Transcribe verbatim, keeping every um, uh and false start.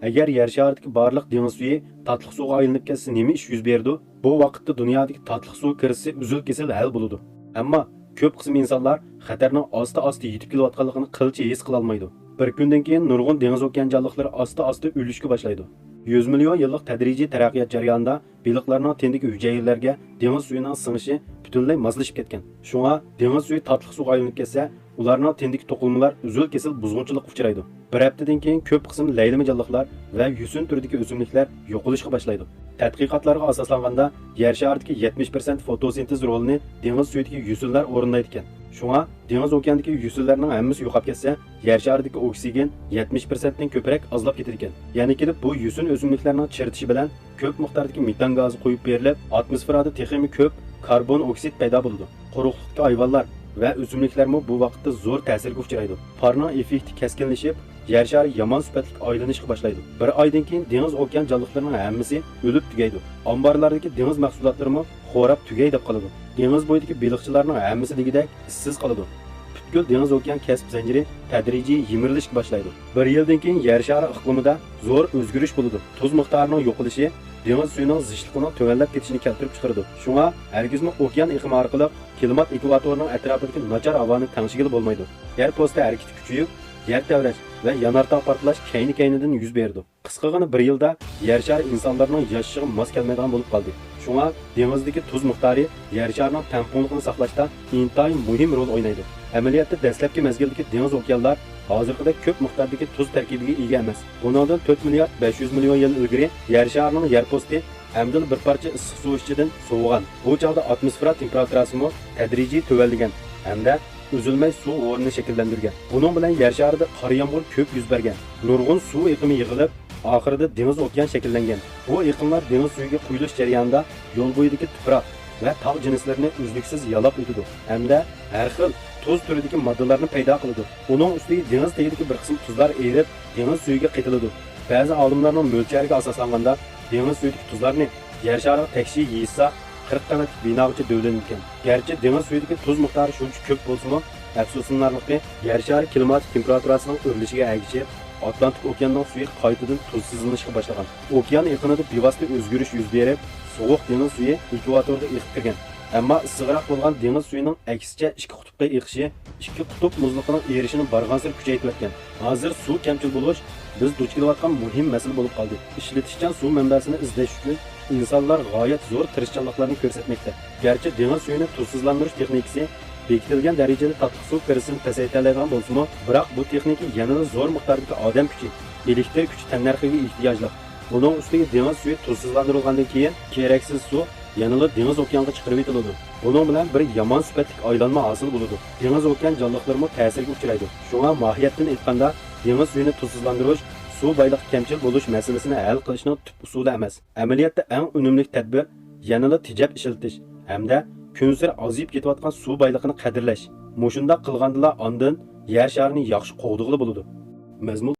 ئەگەر يەر شارىدىكى بارلىق دېڭىز سۈيى تاتلىق سۇغا ئايلىنىپ كەتسە، نېمە ئىش يۈز بېرىدۇ؟ بۇ ۋاقىتتا دۇنيادىكى تاتلىق سۇ كىرىزىسى ئۈزۈل-كېسىل ھەل بولىدۇ. ئەمما كۆپ قىسىم ئىنسانلار خەتەرنىڭ ئاستا-ئاستا يېتىپ كېلىۋاتقانلىقىنى قىلچە ھېس قىلالمايدۇ. بىر كۈندىن كېيىن نۇرغۇن دېڭىز ئوكيان جانلىقلىرى ئاستا-ئاستا ئۆلۈشكە باشلايدۇ. يۈز مىليون يىللىق تەدرىجىي تەرەققىيات جەريانىدا بېلىقلارنىڭ تېنىدىكى ھۈجەيرىلەرگە دېڭىز سۈيىنىڭ سىڭىشى پۈتۈنلەي ماسلىشىپ كەتكەن. شۇڭا دېڭىز سۈيى تاتلىق سۇغا ئايلىنىپ كەتسە، ئۇلارنىڭ تېنىدىكى توقۇلمىلار ئۈزۈل-كېسىل بۇزغۇنچىلىققا ئۇچرايدۇ. بىر ھەپتىدىن كېيىن كۆپ قىسىم لەيلىمە جانلىقلار ۋە يۈسۈن تۈرىدىكى ئۆسۈملۈكلەر يوقىلىشقا باشلايدۇ. تەتقىقاتلارغا ئاساسلانغاندا، يەر شارىدىكى يەتمىش پىرسەنت فوتوسىنتېز رولىنى دېڭىز سۈيىدىكى يۈسۈنلەر ئورۇندايدىكەن. شۇڭا دېڭىز ئوكياندىكى يۈسۈنلەرنىڭ ھەممىسى يوقاپ كەتسە، يەر شارىدىكى ئوكسىگېن يەتمىش پىرسەنتتىن كۆپرەك ئازلاپ كېتىدىكەن. يەنە كېلىپ بۇ يۈسۈن ئۆسۈملۈكلەرنىڭ چىرىتىشى بىلەن كۆپ مىقداردىكى مېتان گازى قويۇپ بېرىلىپ، ئاتموسفېرادا تېخىمۇ كۆپ كاربون ئوكسىد پەيدا بولىدۇ. قۇرۇقلۇقتىكى ھايۋانلار ۋە ئۆسۈملۈكلەرمۇ بۇ ۋاقىتتا زور تەسىرگە ئۇچرايدۇ. پارنىڭ ئېففېكتى كەسكىنلىشىپ، يەر شارى يامان سۈپەتلىك ئايلىنىشقا باشلايدۇ. بىر ئايدىن كېيىن دېڭىز ئوكيان جانلىقلىرىنىڭ ھەممىسى ئۆلۈپ تۈگەيدۇ. ئامبارلاردىكى دېڭىز مەھسۇلاتلىرىمۇ خوراپ تۈگەي دەپ قالىدۇ. دېڭىز بويىدىكى بېلىقچىلارنىڭ ھەممىسى دېگۈدەك ئىشسىز قالىدۇ. پۈتكۈل دېڭىز ئوكيان كەسىپ زەنجىرى تەدرىجىي يىمىرىلىشكە باشلايدۇ. بىر يىلدىن كېيىن يەر شارى ئىقلىمىدا زور ئۆزگىرىش بولىدۇ. تۇز مىقدارىنىڭ يوقىلىشى دېڭىز سۈيىنىڭ زىچلىقىنىڭ تۆۋەنلەپ كېتىشىنى كەلتۈرۈپ چىقىرىدۇ. شۇڭا ھەرگىزمۇ ئوكيان ئېقىمى ئارقىلىق كىلىمات ئېكۋاتورىنىڭ ئەتراپىدىكى ناچار ھاۋانى تەڭشىگىلى بولمايدۇ. يەر پوستى ھەرىكىتى كۈچىيىپ، يەر تەۋرەش ۋە يانارتاغ پارتلاش كەينى-كەينىدىن يۈز بېرىدۇ. قىسقىغىنە بىر يىلدا يەر شارى ئىنسانلارنىڭ ياشىشىغا ماس كەلمەيدىغان بولۇپ قالدى. شۇڭا دېڭىزدىكى تۇز مىقدارى يەر شارىنىڭ تەڭپۇڭلۇقىنى ساقلاشتا ئىنتايىن مۇھىم رول ئوينايدۇ. ئەمەلىيەتتە دەسلەپكى مەزگىلدىكى دېڭىز ئوكيانلار ھازىرقىدەك كۆپ مىقداردىكى تۇز تەركىبىگە ئىگە ئەمەس. بۇنىڭدىن تۆت مىليارد بەش يۈز مىليون يىل ئىلگىرى يەر شارىنىڭ يەر پوستى ئەمدىلا بىر پارچە ئىسسىق سۇ ئىچىدىن سوۋۇغان. بۇ چاغدا ئاتموسفېرا تېمپېراتۇراسىمۇ تەدرىجىي تۆۋەنلىگەن ھەمدە ئۈزۈلمەي سۇ ھورىنى شەكىللەندۈرگەن. بۇنىڭ بىلەن يەر شارىدا قارا يامغۇر كۆپ يۈز بەرگەن. نۇرغۇن سۇ ئېقىمى يىغىلىپ، ئاخىرىدا دېڭىز ئوكيان شەكىللەنگەن. بۇ ئېقىنلار دېڭىز سۈيىگە قۇيۇلۇش جەريانىدا يول بويىدىكى تۇپراق ۋە تاغ جىنسلىرىنى ئۈزلۈكسىز يالاپ ئۆتىدۇ ھەمدە ھەر خىل تۇز تۈرىدىكى ماددىلارنى پەيدا قىلىدۇ. ئۇنىڭ ئۈستىگە دېڭىز تېگىدىكى بىر قىسىم تۇزلار ئېرىپ، دېڭىز سۈيىگە قېتىلىدۇ. بەزى ئالىملارنىڭ مۆلچەرىگە ئاساسلانغاندا، دېڭىز سۈيىدىكى تۇزلارنى يەر شارىغا تەكشى يېيىشسا، قىرىق قەۋەتلىك بىناغىچە دۆۋىلىنىدىكەن. گەرچە دېڭىز سۈيىدىكى تۇز مىقدارى شۇنچە كۆپ بولسىمۇ، ئەپسۇسلىنارلىقى، يەر شارى كىلىماتىك تېمپېراتۇراسىنىڭ ئۆرلىشىگە ئەگىشىپ، ئاتلانتىك ئوكياننىڭ سۈيى قايتىدىن تۇزسىزلىنىشقا باشلىغان. ئوكيان ئېقىنىدا بىۋاسىتە ئۆزگىرىش يۈز بېرىپ، سوغۇق دېڭىز سۈيى ئېكۋاتورغا ئېقىپ كىرگەن. ئەمما ئىسسىقراق بولغان دېڭىز سۈيىنىڭ ئەكسىچە ئىككى قۇتۇپقا ئېقىشى ئىككى قۇتۇپ مۇزلۇقىنىڭ ئېرىشىنى بارغانسېرى كۈچەيتىۋەتكەن. ھازىر سۇ كەمچىل بولۇش بىز دۇچ كېلىۋاتقان مۇھىم مەسىلە بولۇپ قالدى. ئىشلىتىشچان سۇ مەنبەسىنى ئىزدەش ئۈچۈن ئىنسانلار غايەت زور تىرىشچانلىقلارنى كۆرسەتمەكتە. گەرچە دېڭىز سۈيىنى تۇزسىزلاندۇرۇش تېخنىكىسى بېكىتىلگەن دەرىجىدە تاتلىق سۇ كىرىزىسىنى پەسەيتەلەيدىغان بولسىمۇ، بىراق بۇ تېخنىكا يەنىلا زور مىقداردىكى ئادەم كۈچى، ئېلېكتىر كۈچى تەننەرخىگە ئېھتىياجلىق. بۇنىڭ ئۈستىگە دېڭىز سۈيى تۇزسىزلاندۇرۇلغاندىن كېيىن، كېرەكسىز سۇ يەنىلا دېڭىز ئوكيانغا چىقىرىۋېتىلىدۇ. بۇنىڭ بىلەن بىر يامان سۈپەتلىك ئايلانما ھاسىل بولىدۇ. دېڭىز ئوكيان جانلىقلىرىمۇ تەسىرگە ئۇچرايدۇ. شۇڭا ماھىيەتتىن ئېيتقاندا، دېڭىز سۈيىنى تۇزسىزلاندۇرۇش سۇ بايلىقى كەمچىل بولۇش مەسىلىسىنى ھەل قىلىشنىڭ تۈپ ئۇسۇلى ئەمەس. ئەمەلىيەتتە ئەڭ ئۈنۈملۈك تەدبىر يەنىلا تېجەپ ئىشلىتىش ھەمدە كۈنسېرى ئازىيىپ كېتىۋاتقان سۇ بايلىقىنى قەدىرلەش. مۇشۇنداق قىلغاندىلا ئاندىن يەر شارىنى ياخشى قوغدىغىلى بولىدۇ. مەزمۇن